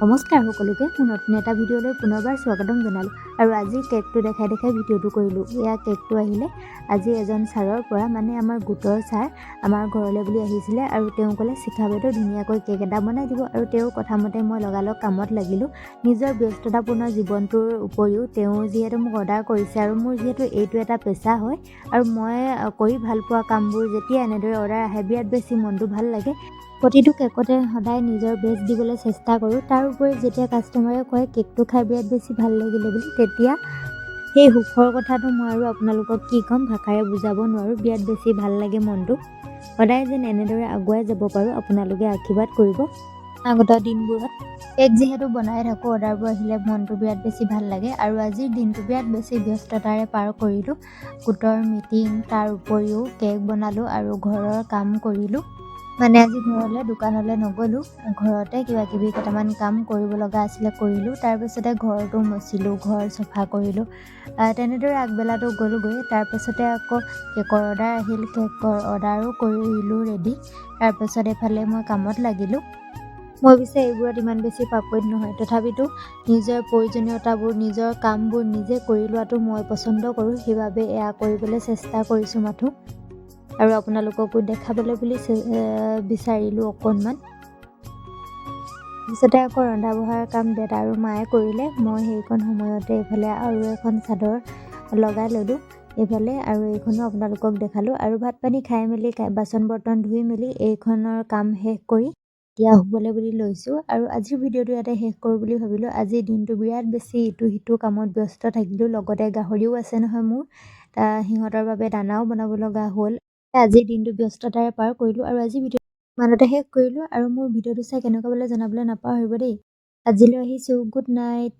নমস্কাৰ সকলোকে, মোৰ নতুন এটা ভিডিঅ'লৈ পুনৰবাৰ স্বাগতম জনালোঁ। আৰু আজি কেকটো দেখাই দেখাই ভিডিঅ'টো কৰিলোঁ। এয়া কেকটো আহিলে আজি এজন ছাৰৰ পৰা, মানে আমাৰ গোটৰ ছাৰ আমাৰ ঘৰলৈ বুলি আহিছিলে আৰু তেওঁ ক'লে, "শিখা বাইদেউ, ধুনীয়াকৈ কেক এটা বনাই দিব।" আৰু তেওঁৰ কথা মতে মই লগালগ কামত লাগিলোঁ। নিজৰ ব্যস্ততাপূৰ্ণ জীৱনটোৰ উপৰিও তেওঁ যিহেতু মোক অৰ্ডাৰ কৰিছে আৰু মোৰ যিহেতু এইটো এটা পেচা হয় আৰু মই কৰি ভাল পোৱা কামবোৰ যেতিয়া এনেদৰে অৰ্ডাৰ আহে, বিৰাট বেছি মনটো ভাল লাগে। প্ৰতিটো কেকতে সদায় নিজৰ বেষ্ট দিবলৈ চেষ্টা কৰোঁ। তাৰ উপৰি যেতিয়া কাষ্টমাৰে কয়, কেকটো খাই বিৰাট বেছি ভাল লাগিলে বুলি, তেতিয়া সেই সুখৰ কথাটো মই আৰু আপোনালোকক কি ক'ম, ভাষাৰে বুজাব নোৱাৰোঁ। বিৰাট বেছি ভাল লাগে মনটো। সদায় যেন এনেদৰে আগুৱাই যাব পাৰোঁ, আপোনালোকে আশীৰ্বাদ কৰিব। আগত দিনবোৰত কেক যিহেতু বনাই থাকোঁ, অৰ্ডাৰবোৰ আহিলে মনটো বিৰাট বেছি ভাল লাগে। আৰু আজিৰ দিনটো বিৰাট বেছি ব্যস্ততাৰে পাৰ কৰিলোঁ। গোটৰ মিটিং, তাৰ উপৰিও কেক বনালোঁ আৰু ঘৰৰ কাম কৰিলোঁ। মানে আজি ঘৰলৈ, দোকানলৈ নগ'লোঁ। ঘৰতে কিবা কিবি কেইটামান কাম কৰিব লগা আছিলে, কৰিলোঁ। তাৰপিছতে ঘৰটো মচিলোঁ, ঘৰ চফা কৰিলোঁ। তেনেদৰে আগবেলাটো গ'লগৈ। তাৰপিছতে আকৌ কেকৰ অৰ্ডাৰ আহিল, কেকৰ অৰ্ডাৰো কৰিলোঁ ৰেডি। তাৰপিছত এইফালে মই কামত লাগিলোঁ। মই পিছে এইবোৰত ইমান বেছি পাকৈত নহয়, তথাপিতো নিজৰ প্ৰয়োজনীয়তাবোৰ, নিজৰ কামবোৰ নিজে কৰি লোৱাটো মই পচন্দ কৰোঁ। সেইবাবে এয়া কৰিবলৈ চেষ্টা কৰিছোঁ মাথোঁ আৰু আপোনালোককো দেখাবলৈ বুলি বিচাৰিলোঁ অকণমান। পিছতে আকৌ ৰন্ধা বঢ়াৰ কাম দেউতা আৰু মায়ে কৰিলে। মই সেইকণ সময়তে এইফালে আৰু এখন চাদৰ লগাই ল'লোঁ এইফালে আৰু এইখনো আপোনালোকক দেখালোঁ। আৰু ভাত পানী খাই মেলি, বাচন বৰ্তন ধুই মেলি এইখনৰ কাম শেষ কৰি এতিয়া শুবলৈ বুলি লৈছোঁ। আৰু আজিৰ ভিডিঅ'টো ইয়াতে শেষ কৰোঁ বুলি ভাবিলোঁ। আজিৰ দিনটো বিৰাট বেছি ইটো সিটো কামত ব্যস্ত থাকিলোঁ। লগতে গাহৰিও আছে নহয় মোৰ, সিহঁতৰ বাবে দানাও বনাব লগা হ'ল। আজিৰ দিনটো ব্যস্ততাৰে পাৰ কৰিলোঁ আৰু আজিৰ ভিডিঅ' ইমানতে শেষ কৰিলোঁ। আৰু মোৰ ভিডিঅ'টো চাই কেনেকুৱা পালে জনাবলৈ নাপাহৰিব দেই। আজিলৈ আহিছোঁ, গুড নাইট।